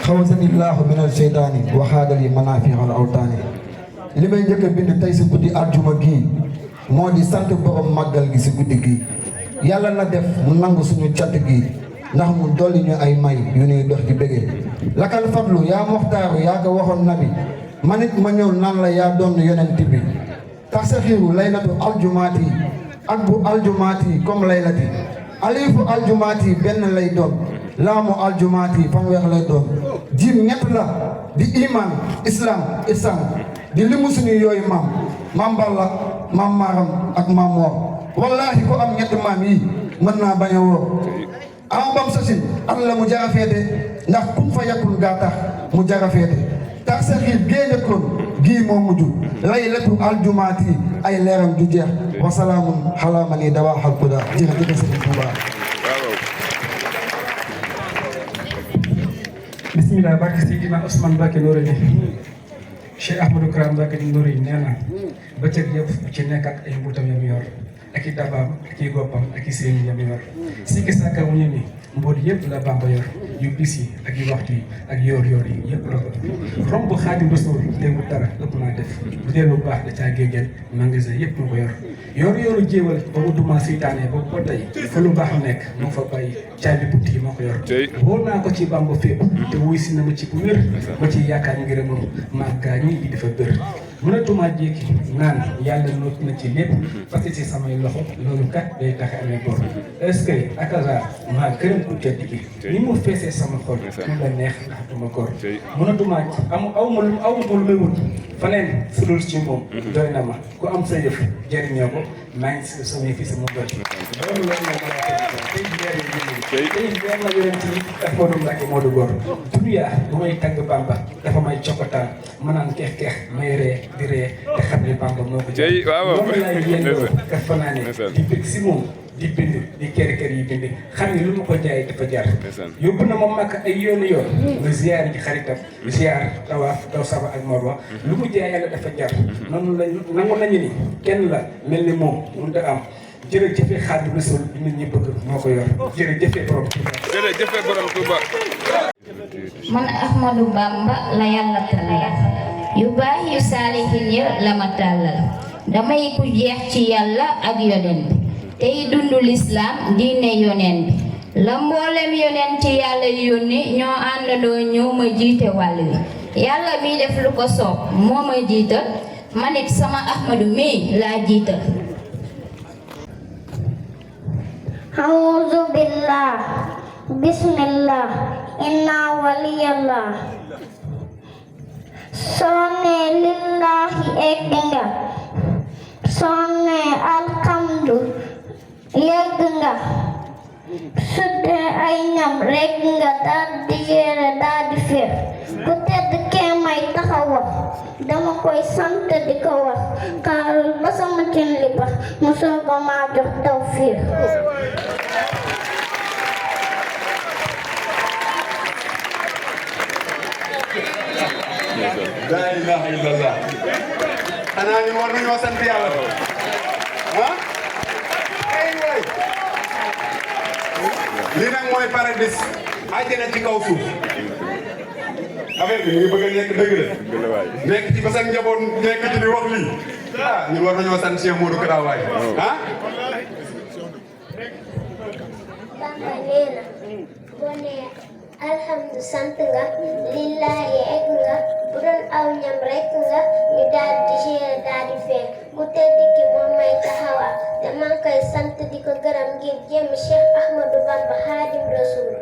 xawsanillahu minal seytaani waxaadali manaafi'al awtaani li may njëkk a bind tey si guddi àjjuma gii moo di sant borom màggal gi si guddi gi yàlla na def mu nangu suñu cant gi ndax mu dolli ñu ay may yu ñuy dox di bëggee lakal fadlu yaa moxtaaru yaa ko waxoon nabi man it ma ñëw naan la yaa doon yonent bi tax sa xiiru laylatu aljumaati ak bu aljumaati comme laylati alifu aljumaati benn lay doon laamu aljumaati fanweer lay doon jiim ñett la di iman islam ihsan di limu suñu yooyu maam Balla maam Maram ak maam Mor wallahi ko am ñett maam yi mën naa bañ a wóor ama bam sasin alla mu jara feete ndax kum fa yàkkul gaa tax mu jara feete tax sa xiir gée njëkkoon gii moo mujj laylatu aljumaati ay leeram du jeex wasalaamun xalaa man yi dawaa xal kuda jërëjëf Sëriñ Tuubaa bismillah barke Seydina Ousmane Mbacké Noreyni Cheikh Ahmadou Kara Mbacké Noreyni nee na bëccëg yëpp ci nekk ak ay mbuutam yam yor ak i dabaam ak i goppam ak i seen yam yor sikki sàkka mu ñu ni mboot yëpp la Bamba yor yu bis yi ak yu waxtu yi ak yoor yi yëpp la ko romb Xaadim Rasuul teewul dara ëpp naa def bu dee lu baax da caa géejal magasin yëpp moo ko yor yooru jéewal ba mu duma seytaane ba ba tey fa lu baax nekk moo fa bàyyi caabi bunt yi moo ko yor wóor naa ko ci Bamba fépp te wuy si na ma ci bu wér ma ci yaakaar ngërëmam màggaa ñi di dafa bër mënatuma jékki naan yàlla noot na ci lépp parce que ci samay loxo loolu kat day tax amee bor est-ce que ak hasard maa gërëm ku tedd gi ni mu feesee sama xol mu la neex ndax duma góor mënatuma aw ma lu may wut faneen fu dul ci moom doy na ma ku am sa yëf jëriñoo ko maa ngi si sama yëf yi sama doy loolu la tey leer na yonent yi ak Modou Mbacké Modou Góor duniyaa bu may tagg Bamba dafa may cokkataan ma naan keex may ree di ree te xam ne Bamba moo ko jël loolu laay yendoo ka fanaane di bëgg si moom di bind di kër yi bind xam ne lu ma ko jaay dafa jar yóbbu na ma màkk ay yoonu yoon nga ziyaar ji xaritam ziyaar tawaaf daw Safa ak Marwa lu mu jaay yàlla dafa jar noonu lañ nangu nañu ni kenn la mel ni moom mun da am jërëjëf Xaadimu Rasuul nit ñi bëgg moo ko yor jërëjëf borom Touba man Ahmadou Bamba la yàlla tànnal yu baax yu saalihin ya la ma tàllal damay ku jeex ci yàlla ak yonent bi tey dundu lislaam diine yonent bi la mboolem yonent ci yàlla yónni ñoo àndandoo ñëw ma jiite wàll wi yàlla mi def lu ko soob moo ma jiital man it sama Ahmadou mi laa jiital A'udzu billah bismillah inna waliyallah sonne lillahi egg nga sonne alhamdu yegg nga sudde ay ñam rek nga daal di yére daal di féer ku tedd kee may taxawa dama koy sant di ko wax xaaral ba sama cin li bax mu soog a maa jox tawfiir la ilaha illallah xanaa ni war nañoo sant yàlla ah ay waay lii nag mooy paradis àjjana ci kaw suuf affaire bi ñu ngi bëgg a nekk dëgg la nekk ci ba sa njaboot nekk ci di wax lii ah ñun war nañoo sant Cheikh Modou Kara waay ah Bamba nee na boo nee alhamdu sant nga lillahi egg nga bu doon aw ñam rek nga ñu daal di gérer daal di fekk ku tedd ki moom may taxawa te man koy sant di ko gërëm ngir jëm Cheikh Ahmadou Bamba Xaadim Rasuul